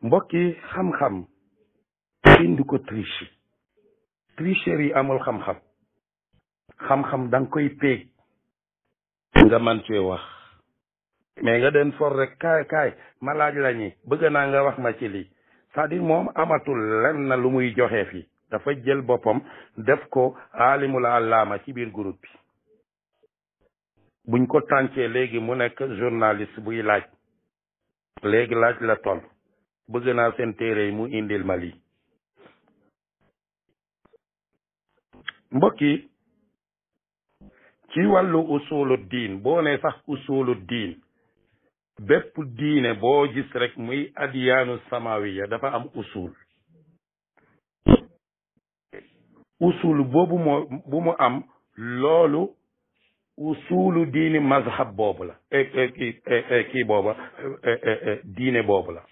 mbokki xam-xam kenn du ko tricherie yi amul xam-xam xam-xam da nga koy péeg nga man cee wax mais nga den for rek kaay ma laaj la ñi bëgg naa nga wax ma ci lii c'est-à-dire moom amatul lenn na lu muy joxe fii dafa jël boppam def ko alimul allaama ci biir groupe bi buñ ko tàncee léegi mu nekk journaliste buy laaj léegi laaj la toll bëgg naa seen téere yi mu indil ma lii mbokk yi ci wàllu usulu diin boo ne sax usulu diin bépp diine boo gis rek muy adiyaanu samawiya dafa am usul boobu bu mu am loolu usulu diini mazhab boobu la kii booba diine boobu la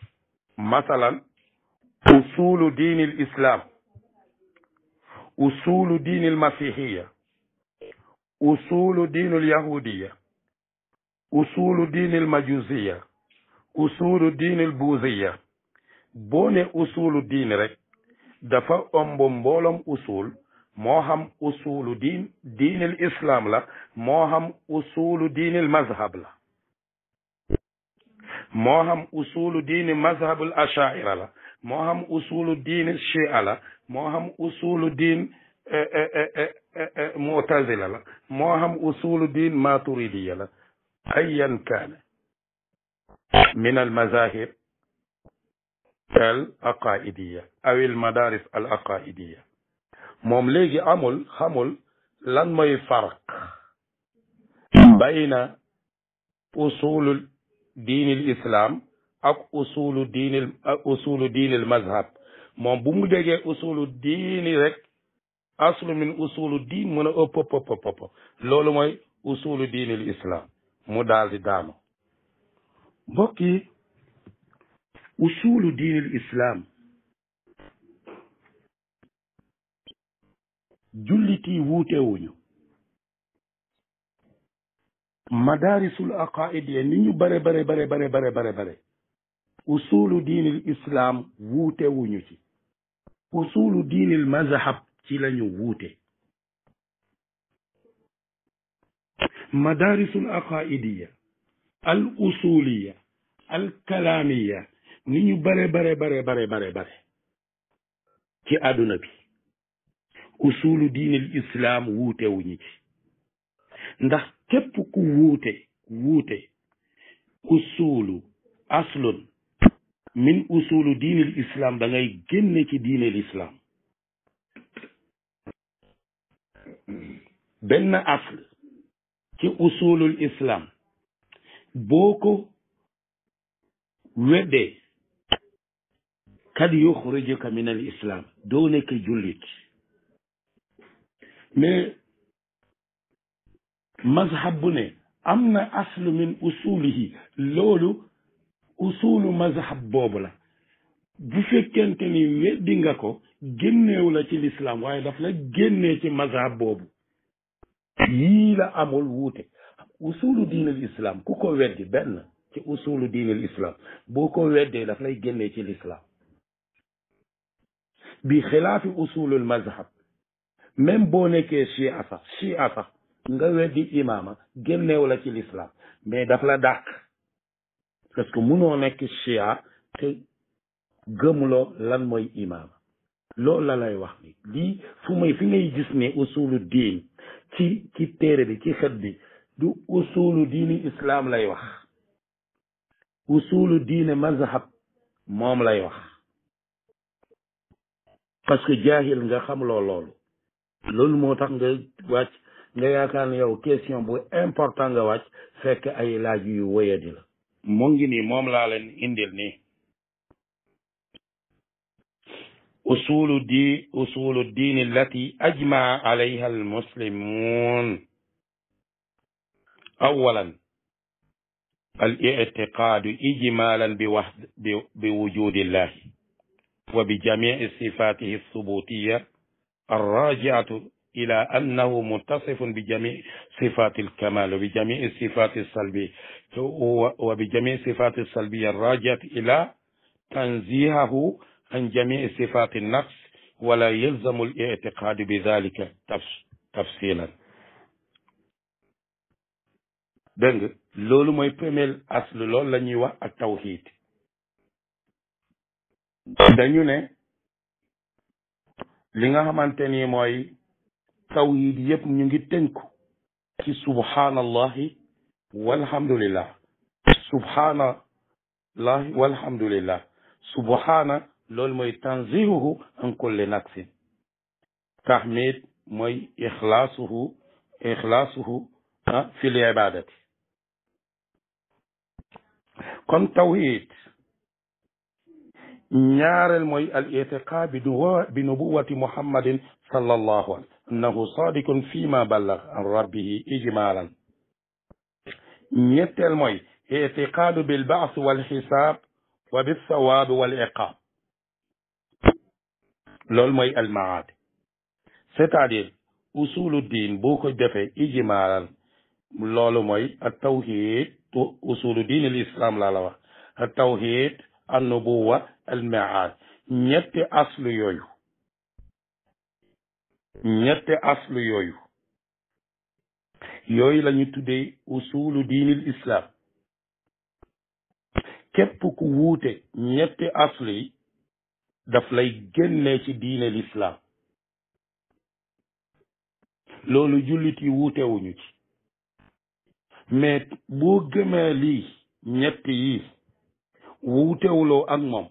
masalan usulu diini l islam usulu diini l masihiya usulu diini l yahudiya usulu diini l majusiya usulu diini l buuziya boo ne usulu diini rek dafa ëmb mbooloom usul moo xam usulu diinil islam la moo xam usulu diinil mazhab la moo xam usulu diini mazhabul ashaira la moo xam usulu diini shia la moo xam usulu diin mu'tazila la moo xam usulu diin maturidiya la ayan kaana min al mazahib al aqaidiya aw al madaris al aqaidiya moom léegi xamul lan mooy farq bayna usulu diinil islam ak usulu diinil mazhab moom bu mu déggee usulu diini rek aslu min usulu diin mën a ëpp loolu mooy usulu diinil islam mu daal di daanu mbokk yi usulu diinil islam julliti wuutewuñu madarisul aqaidiya ni ñu bare usulu diinil islam wuutewuñu ci usulu diinil mazhab ci lañu wuute madarisul aqaidiya al usuliya al kalamiya ni ñu bare ci àdduna bi usulu diinil islam wuutewuñu ci ndax képp ku wuute usulu aslun min usulu diinil islam da ngay génne ci diinil islam benn asl ci usulul islam boo ko weddee kad yuxrijuka min al islam doo nekk jullit mais mazhab bu ne am na aslu min usulihi loolu usulu mazhab boobu la bu fekkente ni weddi nga ko génneewu la ci l'islam waaye daf la génnee ci mazhab boobu yii la amul wuute usulu diinal islam ku ko weddi benn ci usulu diinal islam boo ko weddee daf lay génnee ci l'islam bi xilaafi usulul mazhab même boo nekkee chia sax nga weddi imaama génneew la ci l'islam mais daf la dàq parce que munoo nekk chia te gëmuloo lan mooy imaama loolu la lay wax ni lii fi ngay gis ne usulu diin ci téere bi ci xët bi du usulu diini islam lay wax usulu diine mazhab moom lay wax parce que jaahil nga xam loolu moo tax nga wàcc nga yaakaar ne yow question bu important nga wàcc fekk ay laaj yu wéyadi la moo ngi nii moom laa leen indil nii usulu diini allati ajmaa alayha almuslimun awalan al-i'tiqaadu ijmaalan bi wujudillahi wa bi jamii sifatihi as-subutiyya الراجعة إلى أنه متصف بجميع صفات الكمال وبجميع صفات السلبية الراجعة إلى tanzihahu an jamii sifati nafs wala yalzamu al i'tiqadu bi dalika tafsilan. dégg nga loolu mooy premier aslu loolu la ñuy wax ak tawhid. dañu ne li nga xamante ni mooy tawhid yëpp ñu ngi tënku ci subhanallahi walhamdulillah. subhanallahi walhamdulillah. subhana loolu mooy tanzihuhu an kulli naqsin. tahmid mooy ixlaasuhu fil ibadati. kon tawhid ñaareel mooy al itiqaad bi nubuwati muhammadin sallallahu alayhi annahu sadiqun fi ma ballag an rabbihi ijmalan. ñetteel mooy itiqaadu bil baas wal xisaab wa bis sawaab wal iqaab. loolu mooy al maad, c'est-à-dire usulu diin boo ko defee ijmalan loolu mooy at tawhid usulu diin al islam laa la wax. at tawhid an nubuwa al maad. ñetti aslu yooyu la ñu tuddee usulu diinil islam. képp ku wuute ñetti aslu yi daf lay génnee ci diinel islam. loolu jullit yi wuutewuñu ci. mais boo gëmee lii ñetti yi wuutewuloo ak moom,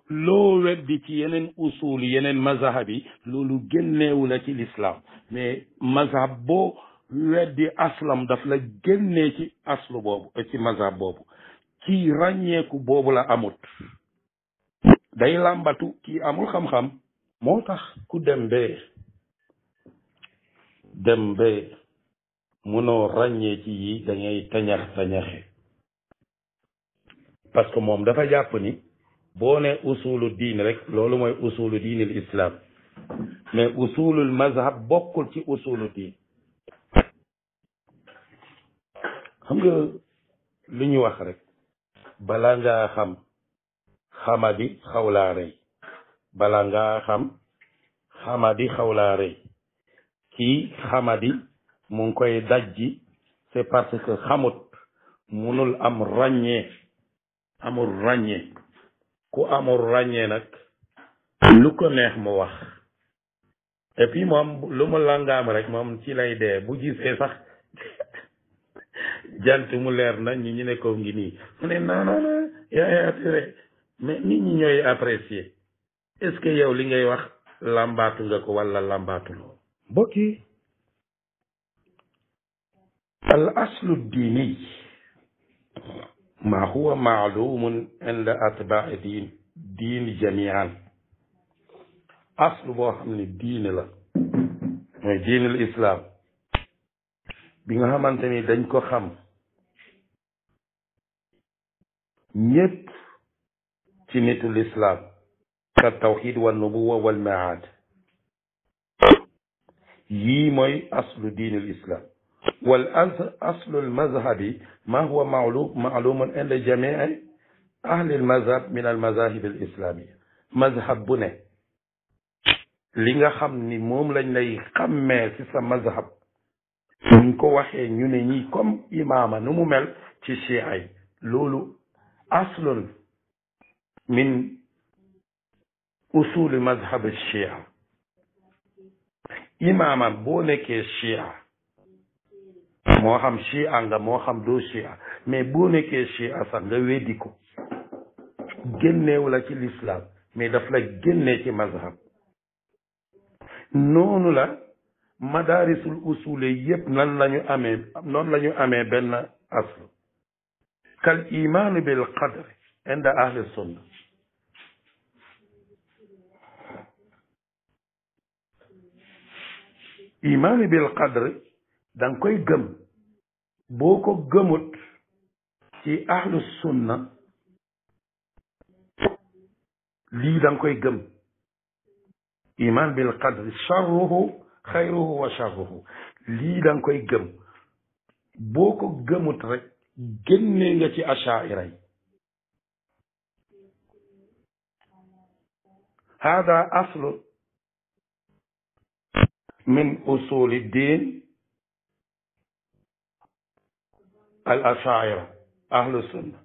loo weddi ci yeneen usul yeneen mazhab yi loolu génneewu la ci l'islam. mais mazhab boo weddi aslam daf la génnee ci aslu boobu ci mazhab boobu. kii ràññeeku boobu la amut, day làmbatu kii amul xam-xam. moo tax ku dem bee munoo ràññee ci yi da ngay tañaxe parce que moom dafa jàpp ni boo ne usulu diin rek loolu mooy usulu diinil islam, mais usulul mazhab bokkul ci usulu diin. xam nga lu ñu wax rek, bala ngaa xam xamadi xawlaa rey. bala ngaa xam xamadi xawlaa rey. kii xamadi mu ngi koy dajji c'est parce que xamut munul am ràññee. amul ràññee. ku amul ràññee nag lu ko neex mu wax. et puis moom lu mu langaam rek moom ci lay dee. bu gisee sax jant mu leer na ñu ne ko ngi nii mu ne non yaa attiré. mais nit ñi ñooy apprécier est-ce que yow li ngay wax làmbaatu nga ko wala làmbaatuloo. mbokk yi al aslu diini ma huwa maalumun inda atbaai diin jamian. aslu boo xam ne diine la mooy diinul islam bi nga xamante ni dañ ko xam ñépp ci nitul islam ka tawxid wal nubuwa wal maad. yii mooy aslu diinul islam. wal aslu al mazhabi ma huwa maalumun inda jamii ahli al mazhab min al mazahib al islamia. mazhab bu ne li nga xam ni moom lañ lay xàmmee ci sa mazhab buñ ko waxee ñu ne ñi comme imaama nu mu mel ci chia yi loolu aslun min usuli mazhab chia. imaama boo nekkee chia moo xam chia nga moo xam doo chia, mais boo nekkee chia sax nga weddi ko génneewu la ci l'islam mais daf la génnee ci mazhab. noonu la madarisul usule yépp noonu la ñu amee benn aslu. kal imaanu bil qadri inda ahli sunna. imaanu bil qadri da nga koy gëm. boo ko gëmut ci ahlu sunna lii da nga koy gëm. iman bil qadri charruhu xayruhu wa charruhu lii da nga koy gëm. boo ko gëmut rek génnee nga ci achaira yi. hada aslu min usuli din al ashaira ahlu sunna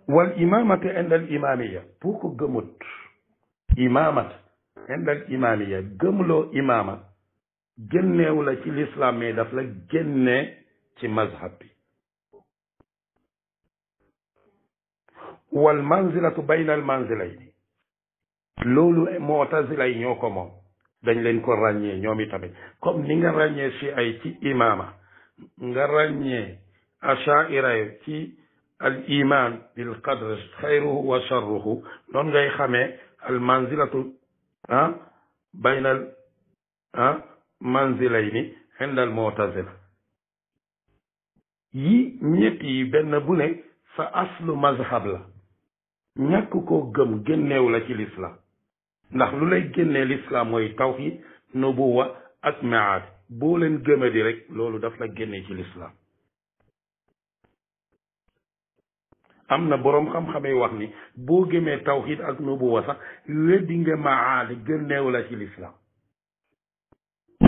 wal imamatu inda al imamiya bu ko gëmut imamat inda al imamiya gëmloo imama génneewu la ci l'islam mais daf la génne ci mazhab bi wal manzilatu bayna al manzilayni loolu mu'tazila yi ñoo ko moom dañ leen ko ràññee ñoom itamit comme ni nga ràññee ci ay ci imama nga ràññee ashaira ci al iman bil qadr xayruhu wa sharruhu noonu ngay xamee al manzilatu bayna al manzilayni inda al mu'tazila yi ñett yi benn bu ne sa aslu mazhab la ñàkk koo gëm génneew la ci l'islam ndax lu lay génnee l'islam mooy tawhid nubuwa ak maad boo leen gëma di rek loolu daf la génnee ci l'islam am na boroom xam-xamee wax ni boo gëmee tawhid ak nubuwa sax weddi nga maad génneew la ci l'islam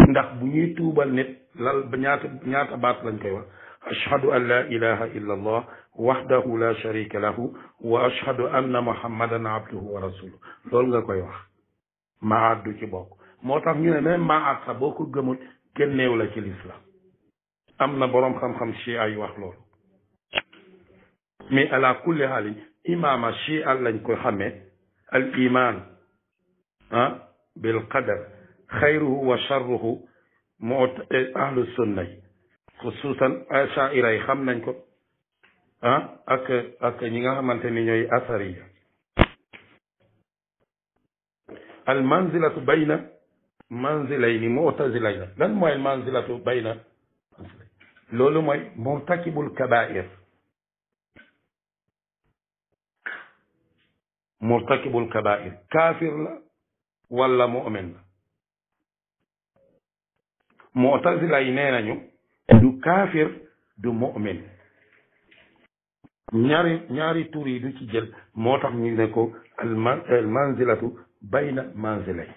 ndax bu ñuy tuubal nit lal ba ñaata baat lañ koy wax ashhadu an la ilaha illa allah wahdahu la sharika lahu wa ashhadu anna muhammadan abduhu wa rasuluhu loolu nga koy wax maat du ci bokk moo tax ñu ne même maat sax boo ko gëmul génneew la ci l'islam am na boroom xam-xam chia yi wax loolu mais ala kulli haalin imaama chia lañ ko xamee al iman bil qadar xayruhu wa sharruhu moo ahlu sunna yi xususan ashaira yi xam nañ ko ak ñi nga xamante ni ñooy asariya al manzilatu bayna manzilayni mu'tazilayni lan mooy al manzilatu bayna loolu mooy murtakibul kabair murtakibul kabair kaafir la wala mu'min la mu'tazila yi nee nañu du kaafir du mu'min ñaari tur yi du ci jël moo tax ñu ne ko al manzilatu bayna manzilay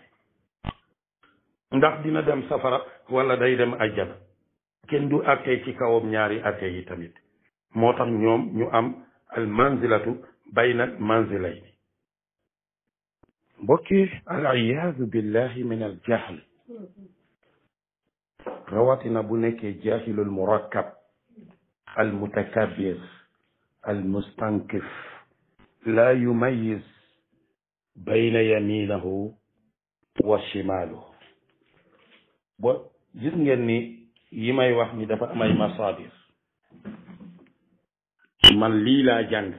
ndax dina dem safara wala day dem ajjana kenn du attee ci kawam ñaari attee yi tamit moo tax ñoom ñu am al manzilatu bayna manzilay mbokki al iyaadu billahi min al jahl rawatina bu nekkee jaahilul murakkab al mutakabbir al mustankif la yumayyiz bayna yaminahu wa shimaluhu bo gis ngeen ni yi may wax ni dafa am ay masaadir man lii laa jàng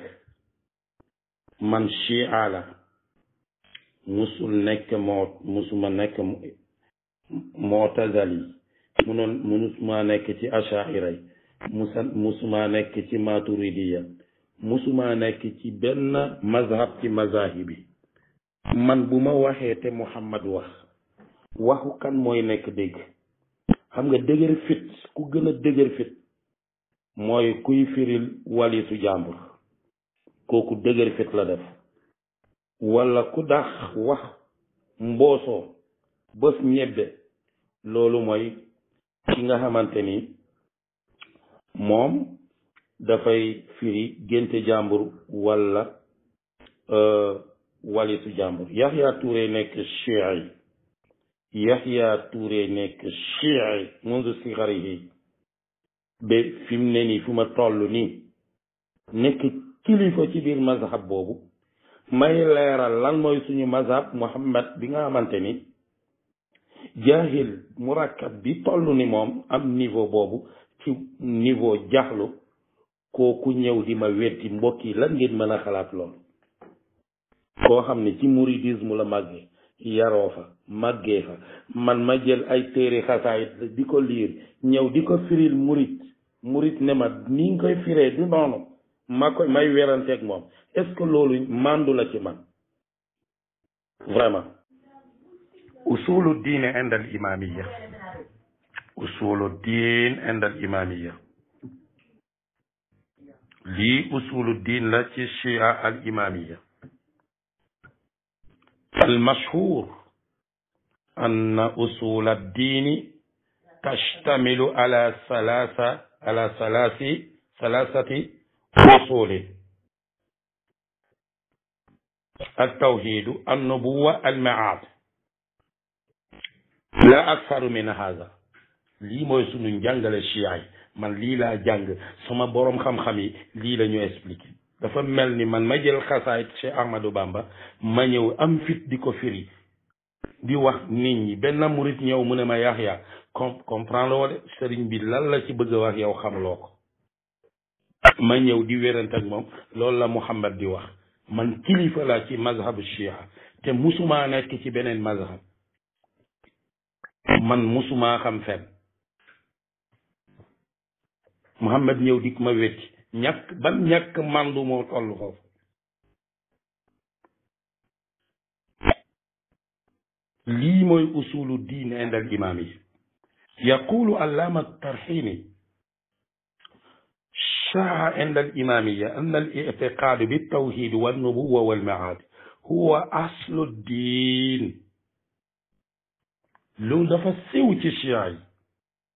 man chia la musuma nekk mu'tazali musuma nekk ci ashaira yi musuma nekk ci maturidiya musuma nekk ci benn mazhab ci mazahibi man bu ma waxee te Muhammad waxu kan mooy nekk dégg xam nga dëgër fit ku gën a dëgër fit mooy kuy firil walisu jàmbur kooku dëgër fit la def wala ku dax wax mboosoo bës ñebbe loolu mooy ki nga xamante ni moom dafay firi génte jàmbur wala walisu jàmbur Yaxya Touré nekk chiiy Yaxya Touré nekk chiiy mundu sigarihi ba fi mu ne nii fu ma toll nii nekk kilifa ci biir mazhab boobu may leeral lan mooy suñu mazhab Muhammad bi nga xamante ni jaahil murakkab bi toll ni moom am niveau boobu ci niveau jaxlu kooku ñëw di ma weddi mbokk yi lan ngeen mën a xalaat loolu koo xam ne ci mouridisme la màggee yaroo fa màggee fa man ma jël ay téere xasaayit di ko liir ñëw di ko firil murit ne ma ni nga koy firee du noonu may weranteeg moom est-ce que loolu mandu la ci man vraiment usulu diine inda al imamiya usulu diin inda al imamiya lii usulu diin la ci chia al imamiya. al mashhur anna usula diini tashtamilu ala salasati usulin al tawhidu an nubuwa al maad la aksaru min hada. lii mooy sunu njàngale chia yi man lii laa jàng sama boroom xam-xam yi lii la ñu expliqué. dafa mel ni man ma jël xasaayit Cheikh Ahmadou Bamba ma ñëw am fit di ko firi di wax nit ñi. benn murit ñëw mu ne ma Yaxya comprendre loo de sëriñ bi lan la ci bëgg a wax yow xamuloo ko. ma ñëw di wérante ak moom loolu la Muhammad di wax. man kilifa laa ci mazhabu chia te musumaa nekk ci beneen mazhab. man musumaa xam fen. Muhammad ñëw dik ma wécc ñàkk mandu moo toll foofu. lii mooy usulu diin inda al imam yi. yaqulu allama tarxini shaa inda al imamiya anna al itiqaadu bi tawxid wa nubuwa wal maad huwa aslu diin. loolu dafa siw ci chia yi.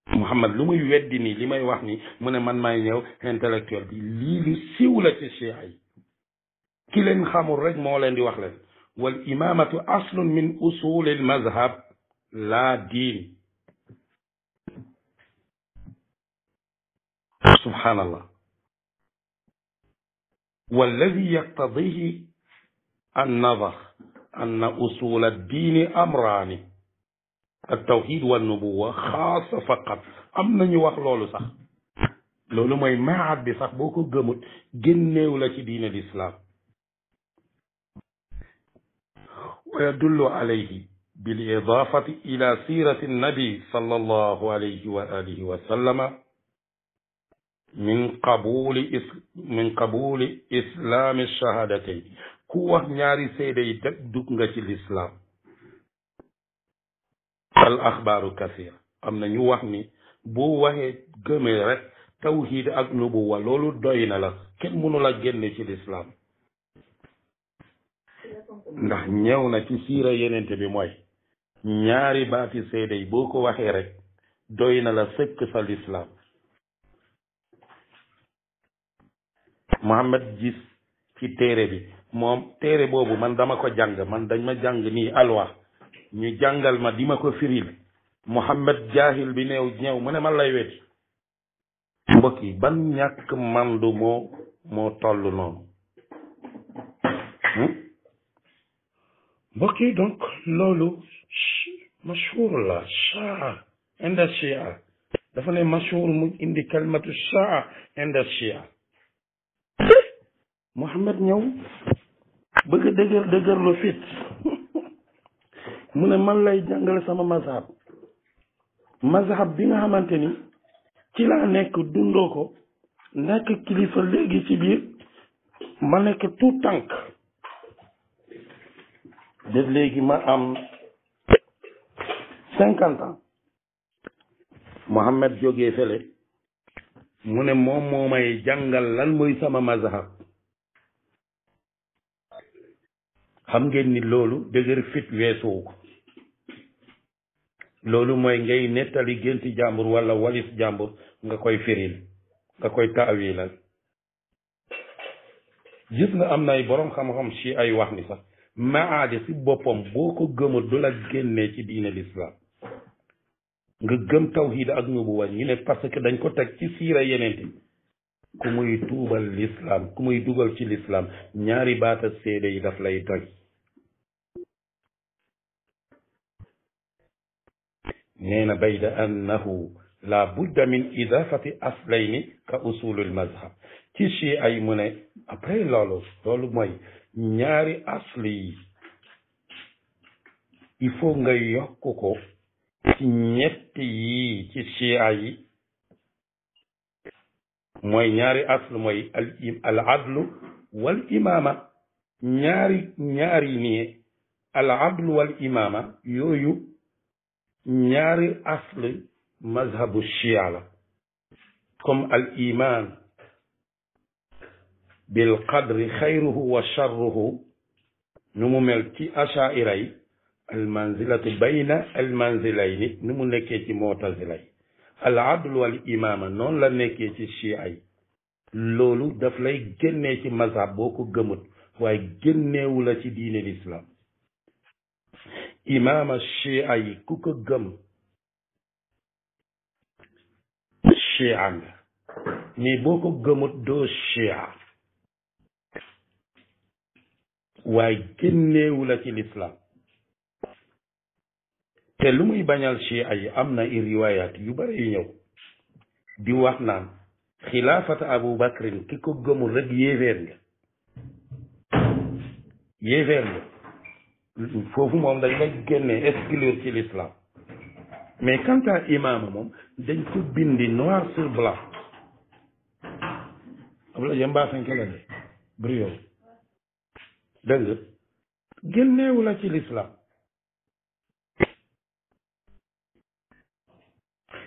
Muhammad lu muy weddi nii li may wax ni mu ne man maay ñëw intellectuel bi lii lu siw la ci chia yi. ki leen xamul rek moo leen di wax leen wal imamatu aslun min usul al mazhab la diin. subhanallah. walladi yaqtadihi annadar anna usul ad-diini amraani at-tawhid wa nubuwa xaasa faqat. am nañu wax loolu sax. loolu mooy maat bi sax boo ko gëmut génneew la ci diine l'islam. wa yadullu alayhi bil idaafati ila sirati nabi sallallahu alayhi wa alihi wa sallama min qabuli islaami shahadatayn. ku wax ñaari seede yi dugg nga ci l'islam. al axbaaru kasira. am na ñu wax ni boo waxee gëmee rek tawhid ak nubuwa loolu doy na la kenn mënu la génne ci l'islam. ndax ñëw na ci siira yenente bi mooy ñaari baati seede yi boo ko waxee rek doy na la sëkk sa l'islam. Muhammad gis ci téere bi moom téere boobu man dama ko jàng man dañ ma jàng nii alwa ñu jàngal ma di ma ko firil. Muhammad jaahil bi ñëw mu ne man lay weti. mbokk yi ban ñàkk mandu moo toll noonu. mbokk yi donc loolu mashhur la shaa inda shia. dafa ne mashhur mu indi kalmatu shaa inda shia. Muhammad ñëw bëgg dëgër lu fit mu ne man lay jàngale sama mazhab bi nga xamante ni ci laa nekk dundoo ko nekk kilifa léegi ci biir ma nekk tout tànk def léegi ma am 50 ans. Muhammad jógee fële mu ne moom moo may jàngal lan mooy sama mazhab. xam ngeen ni loolu dëgër fit weesuwu ko. loolu mooy ngay nettali génti jàmbur wala walis jàmbur nga koy firil nga koy taawilal. gis nga am na ay borom xam-xam ci ay wax ni sax maade ci boppam boo ko gëmul du la génnee ci diine l'islam. nga gëm tawhid ak nubuwa ñu ne parce que dañ ko teg ci siira yenente ku muy tuubal l'islam ku muy dugal ci l'islam ñaari baata seede yi daf lay doy. nee na bayda annahu la budda min idafati aslayni ka usulul mazhab. ci chi ay mu ne après loolu mooy ñaari asli yi il faut nga yokk ko ci ñett yi ci chi yi mooy ñaari asl mooy al adlu wal imama. ñaari nii al adlu wal imama yooyu ñaari asl mazhabu shia la comme al iman bil qadri xayruhu wa charruhu nu mu mel ci achaira yi al manzilatu bayna al manzilayni nu mu nekkee ci mutazila yi al adl wal imama noonu la nekkee ci chia yi loolu daf lay génnee ci mazhab boo ko gëmut waaye génneewu la ci diine l'islam imaama chia yi ku ko gëm chia nga mais boo ko gëmut doo chia waaye génneewu la ci l'islam te lu muy bañal chia yi am na i riwayat yu bari yu ñëw di wax naan xilaafata abu bakrin ki ko gëmul rek yéeféer nga foofu moom dañ lay génnee exclure ci l'islam mais quant à imaama moom dañ ko bindi noir sur blanc am la jambaasanke la de brio dégg nga génneewu la ci l'islam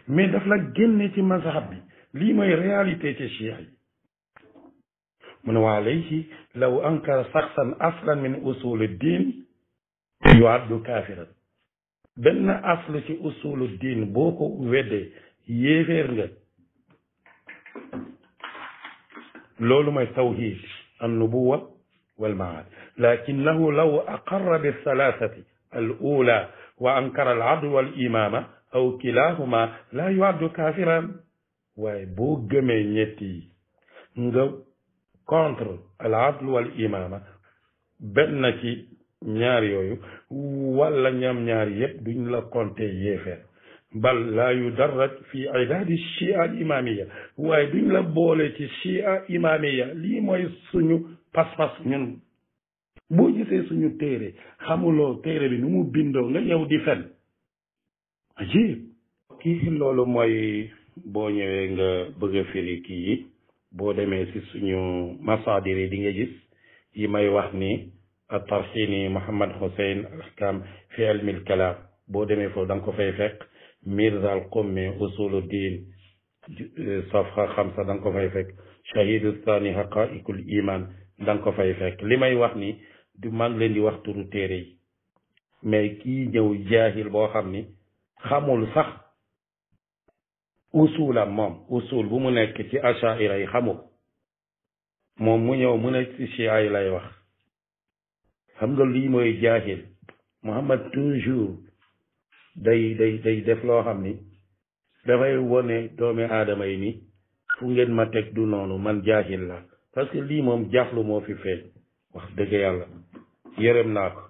mais daf la génne ci mazhab bi lii mooy réalité ci chia yi mu ne waa alayhi law ankara saxsan aslan min usuli diin yuaddu kaafiran benn aslu ci usulu diin boo ko weddee yéeféer nga loolu mooy tawhid an nubuwa wal maad lakinahu law aqarra bi thalathati al ula wa ankara al adl wal imama aw kilahuma la yuaddu kaafiran waaye boo gëmee ñett yi nga contre al adl wal imama benn ci ñaar yooyu wala ñam ñaar yëpp duñ la compter yéefeer bal laa yudarraj fi idaadi chia al imamiya waaye duñ la boole ci chia imamiya lii mooy suñu pas-pas ñun boo gisee suñu téere xamuloo téere bi nu mu bindoo nga ñëw di fen ajib kii loolu mooy boo ñëwee nga bëgg a firi kii yi boo demee si suñu masaadir yi di nga gis yi may wax ni at-Tarxini Muhammad Hussein al-Ahkam fi ilmi al-kalam boo demee foofu da nga ko fay fekk Mirza al-Qummi usulu diin safha 5 da nga ko fay fekk shahidu thani haqaiqul iman da nga ko fay fekk li may wax ni du man leen di wax turu téere yi mais kii ñëw jaahil boo xam ni xamul sax usulam moom usul bu mu nekk ci achaira yi xamul moom mu ñëw mu nekk ci chia yi lay wax xam nga lii mooy jaahil Muhammad toujours day def loo xam ni dafay wone doomi aadama yi ni fu ngeen ma teg du noonu man jaahil la parce que lii moom jaaxlu moo fi feeñ wax dëgg yàlla yërëm naa ko